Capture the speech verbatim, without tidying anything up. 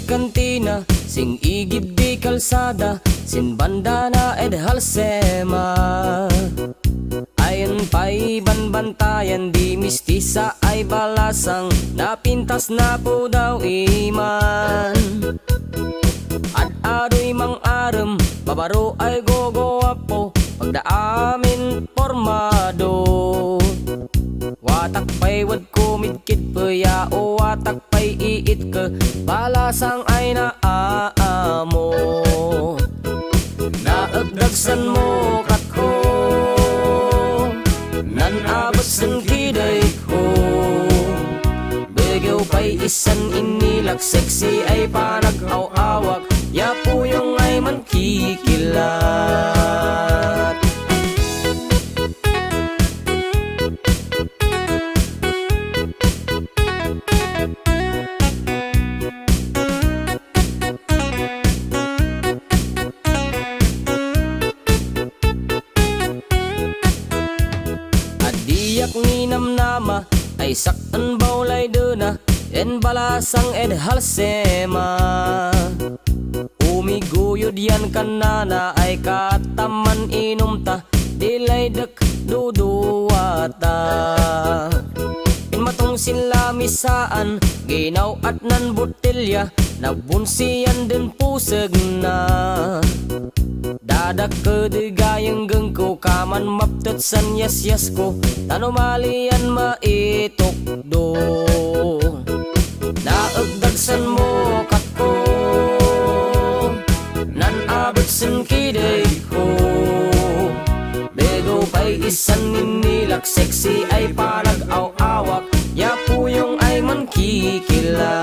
kantina, sing-igid di kalsada, sin bandana ed Halsema. Ayan pay banbantayan di mistisa ay balasang, napintas na pudaw iman. Ad-adoy mang-arem, babaro ay gogoapo, pagdaamin pormado. Watak pay wad kumidkid peya, o watak pay iitke, balasang ay naamo. Naekdagsanmo, katko, nan-abetsen kidayko. Begew pay isan inilak, sexy ay panag-aw-awak, ya puyong ay mankikilat. Diak ninamnama ay sak-en bawlaydena, en balasang ed Halsema. Umiguyod yan kannana ay kaat ta man-inumta, di laydek duduata. Immatong sin lamisaan, ginaw-at nan botelya, nabunsian den pusegna. Dadakkel di gayenggengko, kaman maptet san yasyasko, ta no malian maitukdo. Naegdagsanmo, katko, nan-abetsen kidayko. Begew pay isan inilak, sexy ay panag-aw-awak, ya puyong ay mankikilat.